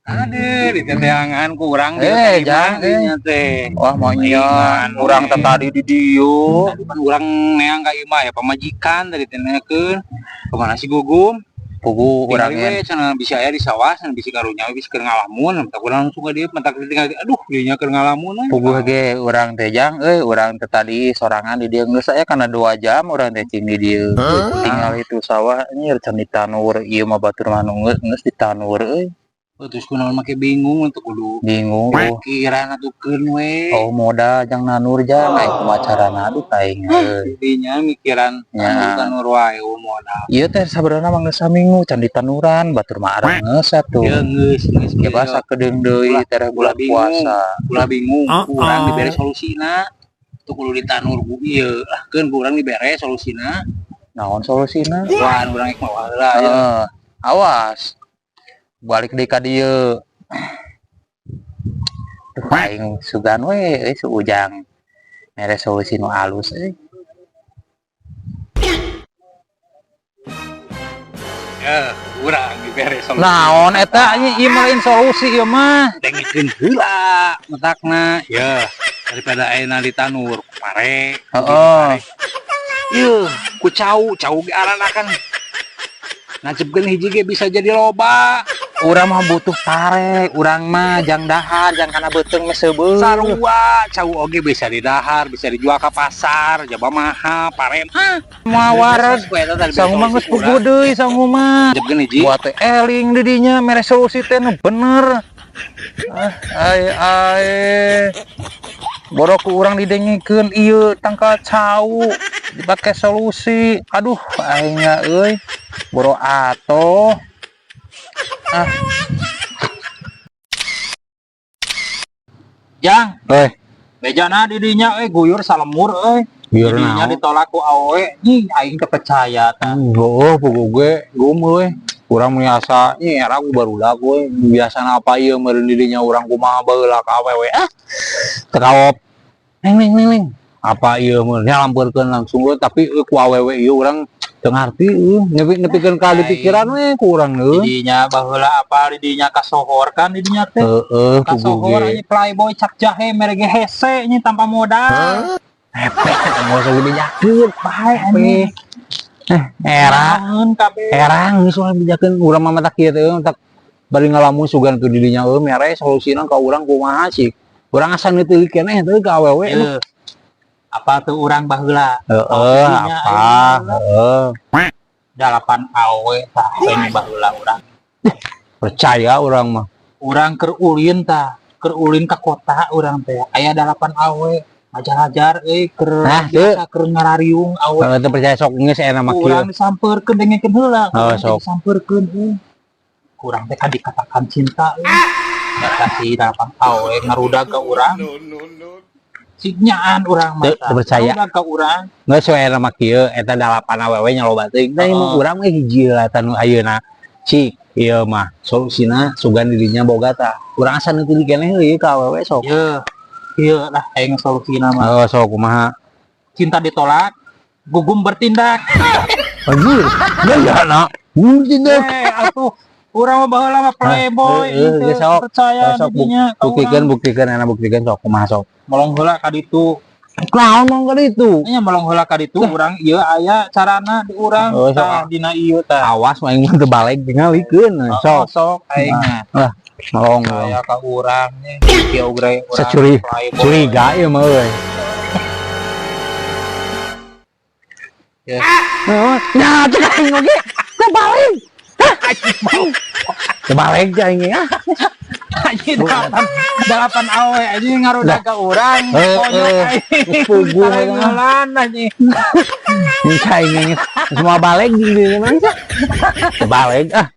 Aduh, diteteangan ku urang Eh, jangan, eh. teh. Wah, monyet, urang teh tadi di dieu. Tadi pan urang neang ka imah ya pamajikan tadi teh nanyakeun kemana si Gugum. Pugu urang Tinggal we cenah bisa aya di sawah, cenah bisi karunya bisi keur ngalamun, tak urang langsung ka dieu mentak tinggal, aduh, dieu nya keur ngalamun we. Puguh ge urang teh, Jang, euy, urang teh tadi sorangan di dieu geus aya kana 2 jam urang teh cing di dieu. Tinggal itu sawah anjir can ditanur ieu mah, batur mah nu geus ditanur euy. Oh, terus kunaon make bingung untuk kudu Bingung. Pikiran atukeun we. Oh, modal jang nanur, Jang, aing kumaha carana, aduh, aing euy. Dinya mikiran Ya. tanur wae modal. Ieu teh sabenerna mah geus saminggu can ditanuran, batur mah arang geus atuh. Ya geus geus. Ya basa kedeung deui tereh bulan Ulah bingung. Puasa. Ulah bingung, kurang dibere solusina. Tuh kudu ditanur ku ieu lah, keun kurang dibere solusina. Naon solusina? Wah, urang rek mawa heula ya. Heeh. Awas. Balik deui ka dieu. Duh, aing sugan we euy si Ujang. Mere solusi nu alus euy. Ya, urang dibere solusi. Naon eta anjing, ieu mah lain solusi ieu mah. Dengekeun heula matakna. Ya, daripada ayeuna ditanur ku pare. Heeh. Ieu ku cau, cau ge aranakan. Nancepkeun hiji ge bisa jadi loba. Urang mah butuh pare, urang mah jang dahar, jang kana beuteung mah seubeuh. Sarua, cau oge bisa didahar, bisa dijual ke pasar, jaba mahal, pare mah. Moal wareg. Sangu mah geus puguh deui sangu mah. Nancepkeun hiji. Buat teh eling di dinya mere solusi teh nu bener. Ah, ai ai. Borok ku urang didengikeun ieu tangkal cau dipake solusi. Aduh, aing nya euy. Boro atoh. Ah, Jang, eh, bejana di dinya euy guyur salemur euy. Biar Di dinya naon? Ditolak ku awewe, nih aing teu percaya tah. Oh, puguh ge gum euy. Urang biasa nya era ku barudak we. Biasana apa ieu meureun di dinya urang kumaha baheula ka awewe ah. Teu kawop. Neng neng neng neng. Apa ieu meureun nya lampeurkeun langsung we, tapi euy ku awewe ieu urang teu ngarti euy. Nepi nepikeun ka di pikiran we ku urang Di euy. dinya baheula apa di dinya kasohor kan di dinya teh. Heeh, puguh Kasohor ge. anjing playboy cap jahe mere ge hese nya tanpa modal. Epeh, moal usah dibejakeun. Bae anjing. Eh, era Naon kabeh. Erang geus ulah bejakeun urang mah matak kieu teh tak bari ngalamun sugan tuh di dinya euy mere solusina ka urang kumaha sih. Urang asa neuteuli keneh teh ka awewe. Yeuh. Apa tuh urang baheula? Heeh, dinya apa? Aing Heeh. Dalapan awe tah ini baheula urang. Percaya urang mah. Urang keur ulin tah, keur ulin ka kota urang teh. Aya dalapan awe ngajar-ajar euy keur Nah, biasa keur ngarariung awe. Kalau teu percaya sok geus enak mah kieu. Urang disampeurkeun, dengekeun heula. Oh, Urang teh sok. disampeurkeun euy. Kurang teh kan dikatakan cinta euy. Eta si dalapan awe ngarudag ka urang. Cik nyaan urang mah. Teu Tah. teu percaya. Ngarudag ka urang. Geus we enak mah kieu eta dalapan awewe nya loba teuing. Tah Heeh. urang mah hiji lah eta nu ayeuna. Cik, ieu mah solusina sugan di dinya boga tah. Urang asa neuteuli keneh euy ka awewe sok. Yeuh. Ieu lah aing solusina mah. Oh, sok kumaha? Cinta ditolak, Gugum bertindak. Anjir, gaya na. Tindak. Eh, atuh urang mah baheula mah playboy, Eh, eh, teu geus sok. percaya Sok di dinya ka buktikan, urang. Buktikan, enak buktikan sok kumaha sok. Melong heula ka ditu. Naon mong ka ditu? Nya melong heula ka ditu urang ieu aya carana di urang Oh, sok. tah dina ieu tah. Awas aing mah teu balik tingalikeun Oh, sok. sok aing mah. Lah, melong melong. Aya ka urang nya kieu urang Securi playboy. Curiga ieu mah euy. Ya. Heeh, nya cek aing oge. Teu balik. Teu balik aing ah. Anjing dalapan dalapan awe anjing ngarudag ka urang. Eh, Konyol eh, aing. Puguh eta mah. Tarenggelan anjing. Ini aing semua balik di dieu mah. Teu balik ah.